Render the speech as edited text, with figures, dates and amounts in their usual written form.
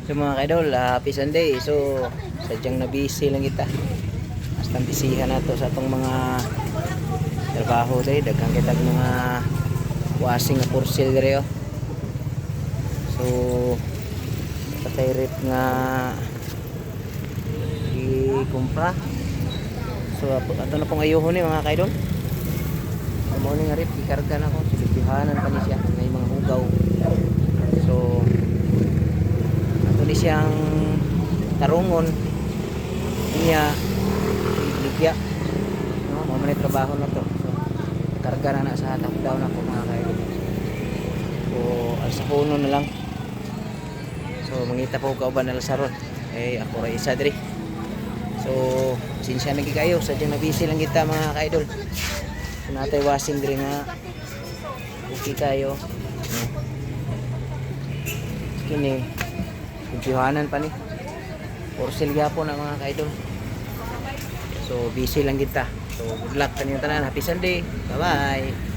So mga kaidol, happy Sunday. So sadyang na-busy lang kita. Basta bisihan nato sa atong mga trabaho day, daghan kitag mga washing nga porcel diri oh. So patay rep nga i-kumpra. So ato na pong ayuhon ni mga kaidol. So mao ni nga rep gikarga na ko, silipyohanan pa ni siya, may mga hugaw. So ato ni siyang tarungon niya ligya, no, mao man ni trabaho na to. So karga na na sa hatak daw na ko, mga kaidol. So alsahonon na lang. So mangita po kauban na saron eh, ako ra isa diri. So sinsya na gyud kayo, sadyang na busy lang kita, mga kaidol. So natay washing diri nga okay kayo, no? Kini limpyohanan pa ni. Porcel gyapon na, mga kaidol. So busy lang kita. So good luck kaninyong tanan. Happy Sunday. Bye bye.